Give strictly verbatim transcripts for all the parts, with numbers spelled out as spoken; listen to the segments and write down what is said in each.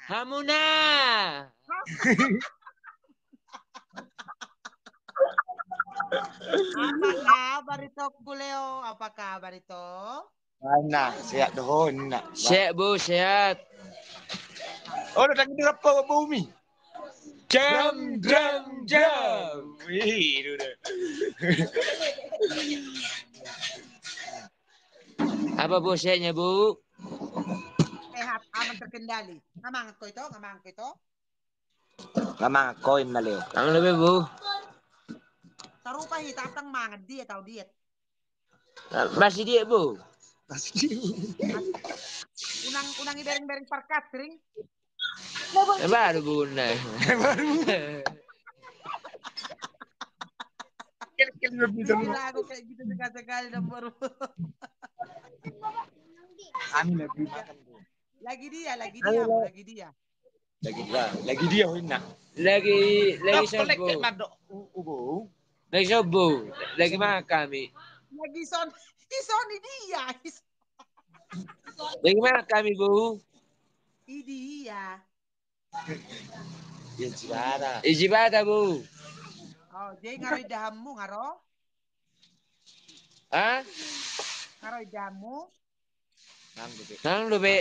Hamuna. Apa kabar ito, Leo? Apa kabar ito? Mana, sehat do ho, inna. Sehat, Bo, sehat. Oh, udah lagi dirap kau, Bo Umi. Jam, jam, jam. Wih, udah. Apa, Bo, sehatnya, Bo? Sehat, aman, terkendali. Nga mangan ko ito, nga mangan ko ito. Nga mangan ko, inna, Leo. Nga mangan, Bo. Tarupa hita, tang mangan diet, au diet. Masih diet, Bo. Masih diet. Unang, unang ibereng-bereng parkas, ring. Baru, Bo, nah. Baru. Kira-kira lebih. Lagu kayak gitu sekali-sekali dong, baru. Kami lebih makan, Bo. Lagi dia, lagi dia, lagi dia. Lagi dia, lagi dia, ho, inna. Lagi, lagi son, Bo. Lagi son, Bo. Lagi mangan hami. Lagi son, i son i dia. Lagi mangan hami, Bo. I dia. I jibata. I jibata, Bo. Oh, jadi nga ro indahanmu, nga ro? Ha? Nga ro indahanmu? Nang dope. Nang dope.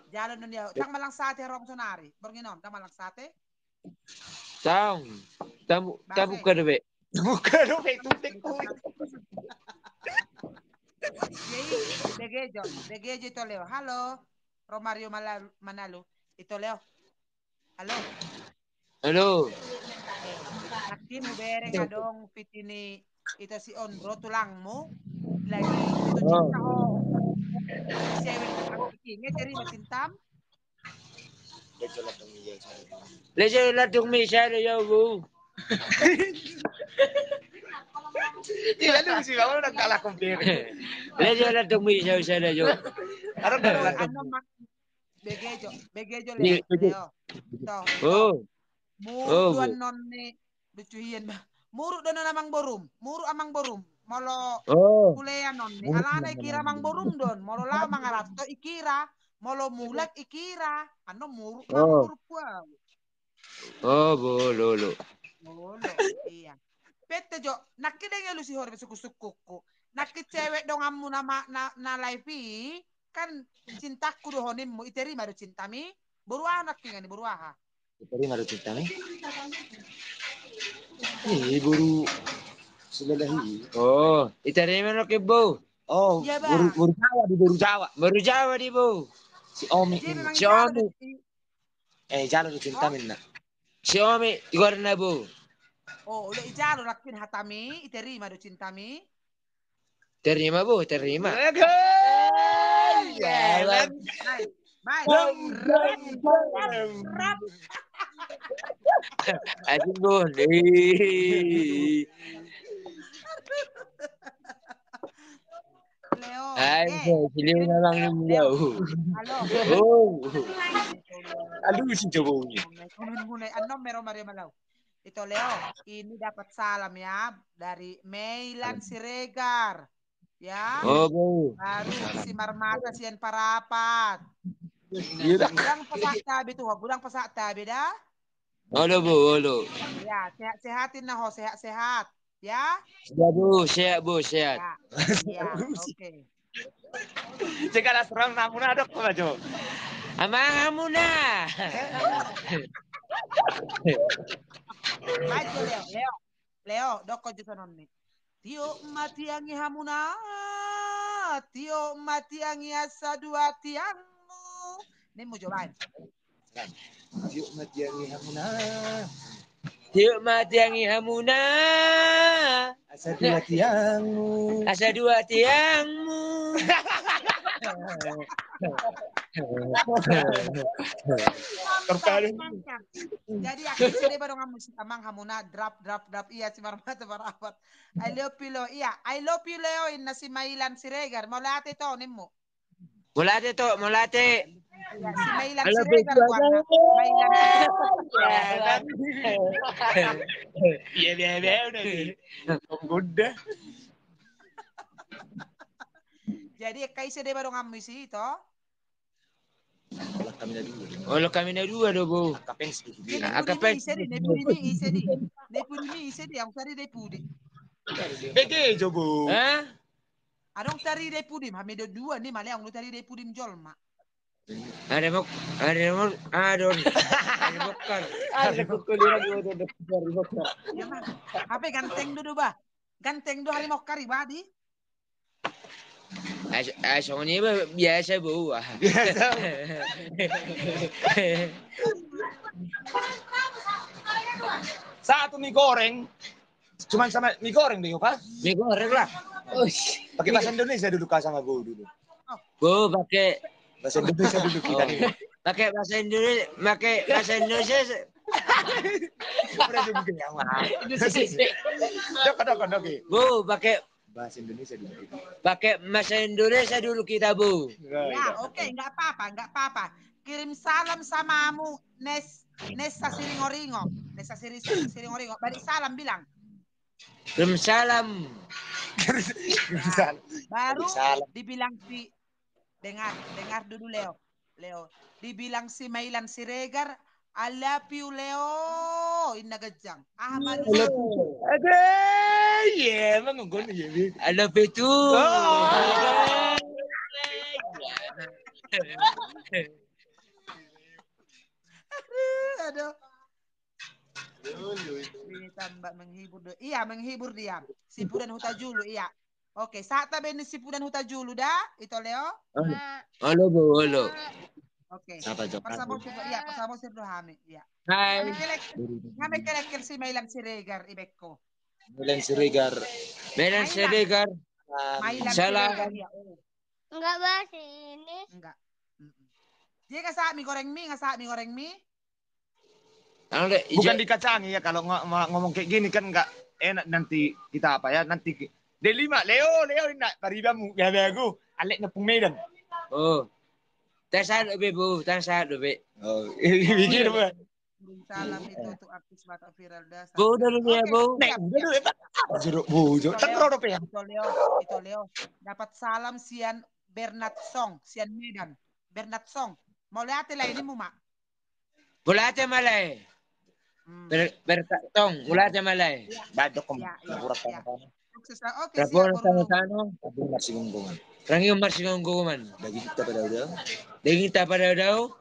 Jalo non dia. Tang malang sate rong sonari. Borngin on, tang malang sate. Tang. Tamu, tamu ka dope. Tamu ka dope, tutek koi. Jadi, begejo, begejo ito Leo. Halo. Romario Manalu, ito Leo. Halo. Halo. Nangkin hubereng adong piti ni ito si Ondro tulangmu. Lagi jatuh cinta ho. Cewek aku inge, terima cintam. Lejo ladung mi sada jo, Bo. Iya, lu sih, kamu udah kalah kompir. Lejo ladung mi sada jo. Ada ladung. Begejo, begejo, Leo. Leo. Toh. Oh. Muruk do annon ni, lucu hian ba. Muruk do annon amangborum, muruk amangborum. Molo kulea annon ni, alana ikira amangborum do on. Molo laho mangaranto ikira, molo mulak ikira. Annon muruk amangborum, puang. Oh, bo, olo, olo. Olo, iya. Pette jo, nangkin denggan alusi ho, sungkun-sungkunku. Nangkin cewek donganmu na, na live i, kan cintaku do ho nimmu, iterima do cintami? Boru aha nangkin i, boru aha? Iterima do cintami? Ih, boru Sulalahi. Oh, iterima nangkin, bo. Oh, boru Jawa di, boru Jawa. Boru Jawa di, bo. Si Omi. Si Omi. Eh, jalo do cintami, na. Si Omi, tigor na, bo. Oh, olo, ijalo nangkin hatami, iterima do cintami? Terima, bo, terima. Oke. Baik, baik. Asik, bo. Leo. Hai, eh, si Leo memang Leo. Halo. Oh. Aduh, si Jobo ini. Komen-komen, annon mero Maria Malau. Ito Leo, ini dapat salam ya dari Meilan Siregar. Ya. Oh, bo. Baru si Marmata sian Parapat. Godang pasahat tabe tu, godang pasahat tabe da. Olo, bo, olo. Ya, sehat-sehat inna ho, sehat-sehat. Ya? Sehat, bo, sehat, bo, sehat. Ya, oke. Segala serang namuna dok, jo. Amang hamuna. Baik, Leo, Leo. Leo, dok, jo songon ni. Tiop ma tiang i hamuna, tiop ma tiang i asa dua tiangmu. Nimmu jo baen. Tiop ma tiang i hamuna. Tiop ma tiang i hamuna. Asa dua tiangmu. Asa dua tiangmu. Terpalu. Jadi, akhirnya dia baru ngamus, amang hamuna, drop, drop, drop. Iya, si Marmata Parapat. I love you, Leo. Iya, I love you, Leo, inna si Meilan Siregar. Mauliate, Toni, mu. Mauliate, Tok, mauliate. Ya, si Meilan Siregar, Tok. Iya, iya, iya, udah di. Jadi, eka ise deba donganmu isi, to? Olo kami na dua do, Bo. Angka pens di pudi. Angka pens di pudi. Nepudi mi ise di. Nepudi mi ise di, au tari nepudi. Bege jo, Bo. Hah? Adong tari nepudi, ma medo dua ni, male au tari nepudi jolma. Ada mok, ada mok, ada mok. Ada mok kan. Ada mok. Hape ganteng do, do ba. Ganteng do hari mok kari badi. As, as, songon i ba, biasa, Bo. Biasa. Satu mie goreng. Cuman sama mie goreng do, Pak? Mie goreng lah. Pakai bahasa Indonesia dulu, Kak, sama Bo dulu. Bo, pakai bahasa Indonesia dulu kita nih. Pakai bahasa Indonesia, pakai bahasa Indonesia. Dok, dok, dok, oke. Bo, pakai bahasa Indonesia dulu kita. Pakai bahasa Indonesia dulu kita, Bo. Ya, oke, nggak apa-apa, nggak apa-apa. Kirim salam sama Amu Nes, Nesa Siringoringo. Nesa Siri, Siringoringo. Balik salam, bilang. Kirim salam. Baru dibilang si, dengar, dengar dulu, Leo. Leo. Dibilang si Mailan Siregar, "I love you, Leo." Inna ganjang. Aha ma di. Ade, iya, emang nggon iya, Bi. I love you too. Aduh, aduh. Tambah menghibur do. Iya, menghibur dia. Sipudan Hutajulu, iya. Oke, sahat tabe ni Sipudan Hutajulu da, ito Leo. Halo, Bo, halo. Oke. Parsabot, iya, parsabot do hami, iya. Hai. Hami kelek, hami kelek si Mailan Siregar, ibekko. Mailan Siregar. Mailan Siregar. Mailan Siregar, iya. Enggak, Bas, ini. Enggak. Dia nggak saat mie goreng mie, nggak saat mie goreng mie. Bukan dikacangi ya, kalau ngomong kayak gini kan nggak enak nanti kita apa ya, nanti Delima, Leo, Leo, inna paribanmu, gabe aku, alek nepung Medan. Oh. Tasa dope, Bo, tasa dope. Oh, ini apa? Salam itu untuk artis Batak viral dasar. Bo, udah dulu ya, Bo. Nek, udah dulu ya, Pak. Jeruk bojo. Tengro dope ya. Ito Leo, ito Leo. Dapat salam sian Bernard Song, sian Medan. Bernard Song. Mauliate lae nimu ma. Mauliate ma lae. Ber, Bernard Song, mauliate ma lae. Badok kom. Sukses lah. Oke, siap, Bernard. Tano-tano. Rangging marsigomgoman. Daging tapa dau-dau. Daging tapa dau-dau.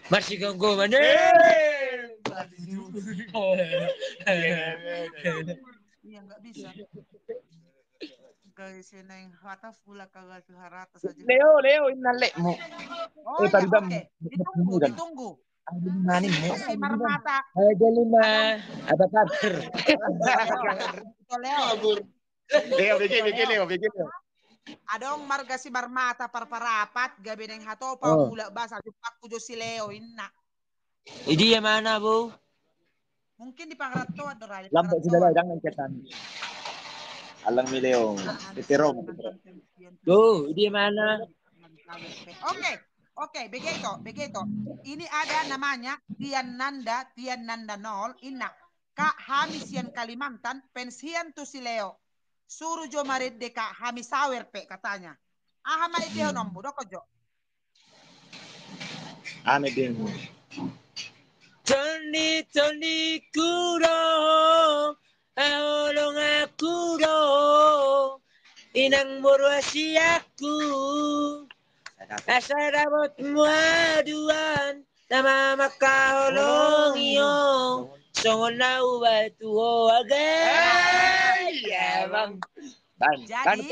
Marsigomgoman. Iya, nggak bisa. Guys, ini yang hataf pula kagak harata saja. Leo, Leo, inna lekmu. Oh, iya, oke. Ditunggu, ditunggu. Ada lima. Ada lima. Apa kabar? Leo. Leo, bege, bege, Leo, bege, Leo. Adong marga Simarmata Parparapat, gabe naeng hatopa, mulak basa, jumpangku jo si Leo, inna. Idia mana, Bo? Mungkin di Pangrantoan do, Rai. Lambok sudah lah, jangan cetan. Alang mi Leo, Petero. Bo, idia mana? Oke, oke, begitu, begitu. Ini ada namanya Tian Nanda, Tian Nanda nol, inna. Kak, hami sian Kalimantan, pensian tu si Leo. Suru jo marende, Kak, hami sawer pe, katanya. Aha ma ide ho nombu, doko jo. Ame deng. Toni, Toni, kuro, aholong aku do, inang boru asiakku. Asa dapot muaduan, nama makaholongi ho, songon na uba tu ho age. Iya, Bang. Jadi,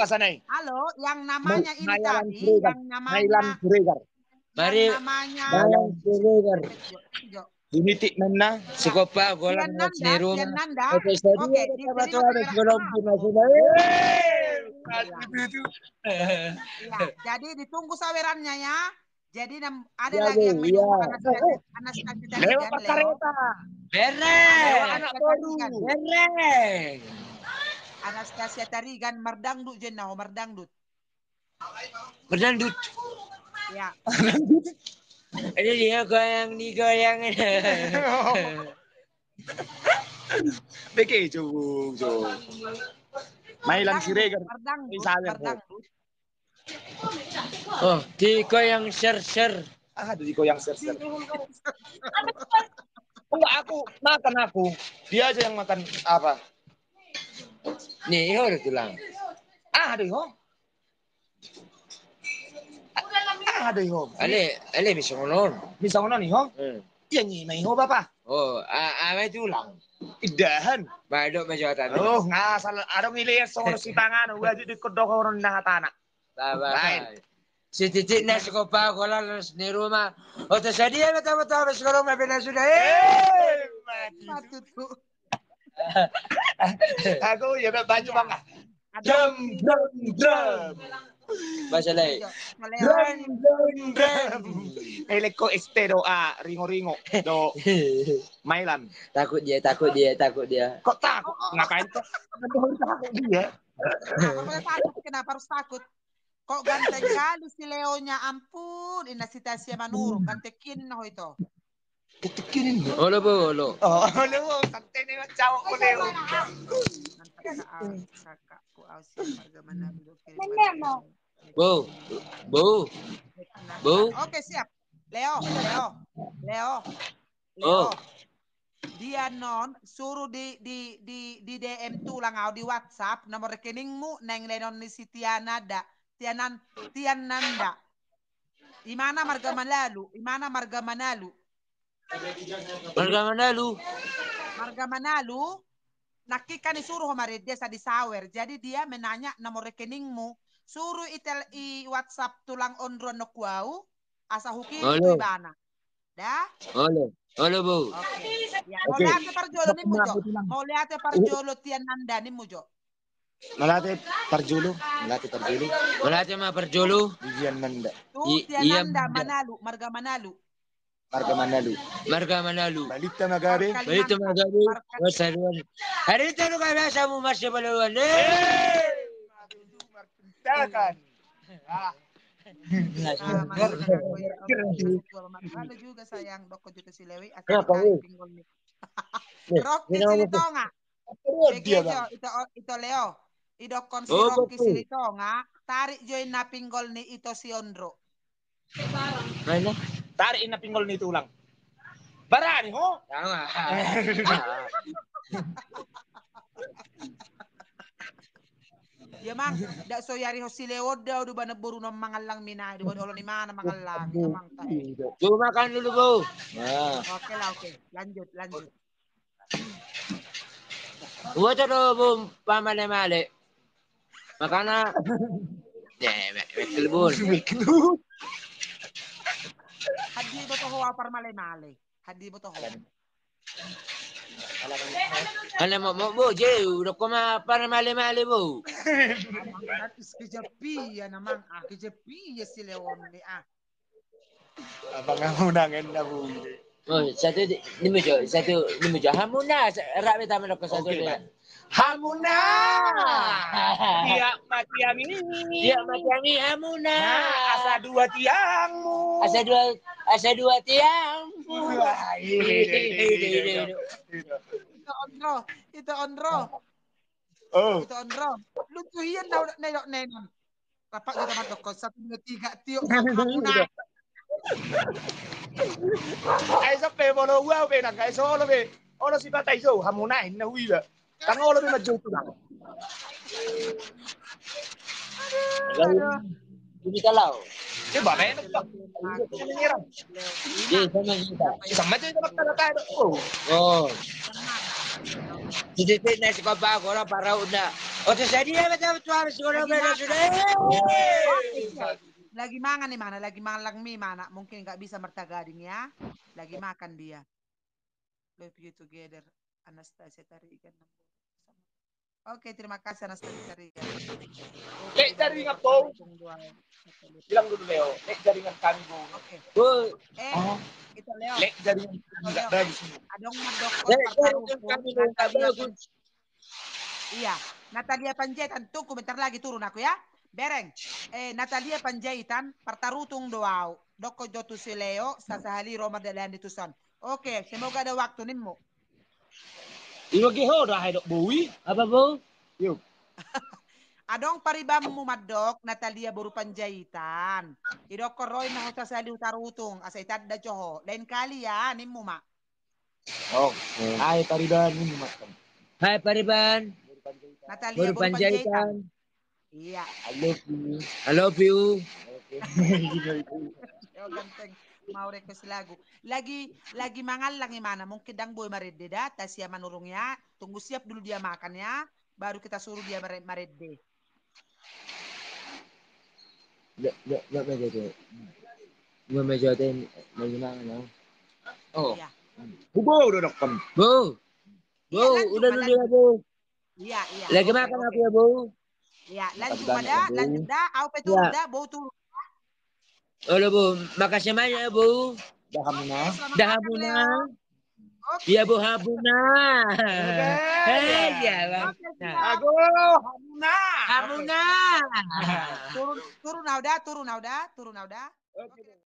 halo, yang namanya ini tadi, yang namanya, yang namanya Mailan Siregar. Dimitik mana? Sikopa golan Nanda, Nanda. Oke, jadi ditunggu sawerannya ya. Jadi ada lagi yang menunggu Anastasia, Anastasia Tarigan, Leo. Bereng. Anastasia Tarigan, mardangdut jenna ho, mardangdut. Mardangdut. Ya. Ini dia goyang, ni goyang. Bege jo, jo. Mailan Siregar. Mardangdut, mardangdut. Oh, tiko yang share-share. Aha do i, kau yang share-share. Enggak, aku makan aku. Dia aja yang makan apa? Nih, iho do tulang. Aha do i ho? Aha do i ho? Ale, ale, bisa ngonon. Bisa ngonon i ho? Hmm. Iya, ni ma i ho, Bapa. Oh, a-, ama i tulang. Indahan. Baik, dok, ma jawatan. Oh, ngasal, adong i leas songon si tangan, wajib di kodok orang na hatana. Ba, ba, ba. Lain. Sititik na sikopa, gola las ni ruma. Oto sadia, beta, beta, bes, golong, ma, bela, sudah. Eh, mati. Mati tu. Aku ya, Bang, baju bang. Dam, dam, dam. Bahasa lain. Dam, dam, dam. Eh, leko este do, ah, ringo-ringo do. Mailan. Takut dia, takut dia, takut dia. Kok takut? Ngapain kok? Kenapa harus takut dia? Kenapa, kenapa harus takut? Kok ganteng kali si Leonya, ampun, inna si Tasya Manurung, ganteng kini na ho ito. Ganteng kini na. Olo, bo, olo. Oh, olo, bo, santai ne, cawok ko, Leo. Mantap, Kak, Kak, Kak, ku au si marga mana dulu, kirim. Bo, bo, bo. Oke, siap. Leo, Leo, Leo. Leo. Oh. Dia non, suruh di, di, di, di D M tulang au di WhatsApp, nomor rekeningmu, naeng lehonon ni si Tiananda, Tianan-, Tiananda. Di mana marga Manalu? Di mana marga Manalu? Marga Manalu. Marga Manalu. Nangkin kan disuruh sama dia, dia sa disawer. Jadi dia menanya nomor rekeningmu. Suruh i tel-, i WhatsApp tulang on ro annon ku au, asa hukirim tu ibana. Da? Olo, olo, bo. Oke. Ya, oke. Mauliate parjolo nimmu jo. Mauliate parjolo Tiananda nimmu jo. Mauliate parjolo, mauliate parjolo. Mauliate ma parjolo. Tiananda. Tu, i-, Tiananda, iya, Manalu, marga Manalu. Marga Manalu. Marga Manalu. Balita ma gabe. Balita ma gabe. Marga Masa dua. Hari itu lu kami asamu masih balawan. Eh. Martuntakan. Ah. Ah, masuk ke aku ya. Oke, halo juga sayang, dok ko jo tu si Lewi, asal tarik pinggol ni. Rocky Silitonga. Pege jo, ito, ito Leo. Idokkon si Rocky Silitonga, tarik jo inna pinggol ni ito si Ondro. Tarik inna pinggol ni tulang. Barani ho? Ya, Mang, dak so iarihon si Leo da, do bana boru non mangallang mina, do bana olo ni mana mangallang, Mang, tahe. Bo, makan dulu, Bo. Nah. Oke lah, oke. Lanjut, lanjut. Uboto do, Bo, pamale-male. Makana. Ya, me-, me-, kelebon. Hadi boto ho au parmale-male. Hadi boto ho. Ala mo, mo, Bo, je, udah koma parmale-male, Bo. Abang, kejapian, Amang, ah, kejapian si Leon ni, ah. Abang, Amang, unangan, Abu. Oh, satu di, ini muncul, satu ini muncul. Hamuna, sa-, rame tamu lo ke satu. Oke, dia. Bang. Hamuna. Tiap mati ami. Tiap mati ami, hamuna. Nah, asa dua tiangmu. Asa dua, asa dua tiangmu. Wah, ini, ini, ini, ini, ini, ini. Ito Ondro, ito Ondro. Oh. Ito Ondro. Lu tu hian na, na, na, na. Rapat kita mandokkon satu, dua, tiga, tiok, hamuna. Ai so pe molo ua pe nang, ai so olo pe. Olo si batai so, hamuna inna huida. Tang olo pe manjou tulang. Aduh. Ini kalau. Coba main. Iya, sama kita. Sama aja sama kata-kata. Oh. Oh. Jadi, jadi, nasi papa, gua parau udah. Oh, terus jadi ya, betul, betul, habis gua udah sudah. Lagi mangan nih, mana? Lagi mangan lang mie, mana? Mungkin nggak bisa mertagading ya. Lagi makan dia. Love you together, Anastasia Tarigan. Oke, terima kasih, Anastasia Tarigan. Lek jaringan, Bo. Bilang dulu, Leo. Lek jaringan kami, Bo. Oke. Bo. Eh, itu, Leo. Lek jaringan kami nggak bagus. Adong mandok. Lek jaringan kami nggak bagus. Iya, Natalia Panjaitan, tunggu bentar lagi turun aku ya. Bereng, eh, Natalia Panjaitan, partarutung do au. Dok ko jo tu si Leo, sasahali ro mardalani tuson. Oke, semoga ada waktu nimmu. Iwa ge ho dah, hai dok Bowi. Apa, Bo? Yuk. Adong paribanmu mandok, Natalia boru Panjaitan. Idokkon ro i na husasali hutarutung, asa itanda jo ho. Lain kali ya, nimmu ma. Oh, hai pariban, nimmu ma. Hai pariban. Natalia boru Panjaitan. Iya. I love you. I love you. Yo ganteng. Mau request lagu. Lagi lagi mangallang imana, mungkin dang boi marende da, ta siap manurung ya. Tunggu siap dulu dia makan ya. Baru kita suruh dia marende. Nggak, nggak, nggak meja tuh. Nggak meja tuh, lagi mana? Oh. Iya. Hubo udah dokon. Bo. Bo, udah dulu ya, Bo. Iya, iya. Lagi makan aku ya, Bo. Iya, lanjut pada, lanjut dah. Au pe turun dah, Bo turun. Olo, Bo. Makasih banyak ya, Bo. Dah hamuna. Dah hamuna. Iya, Bo, hamuna. Hei, ya, Bang. Ago, hamuna. Hamuna. Turun, turun au dah, turun au dah, turun au dah.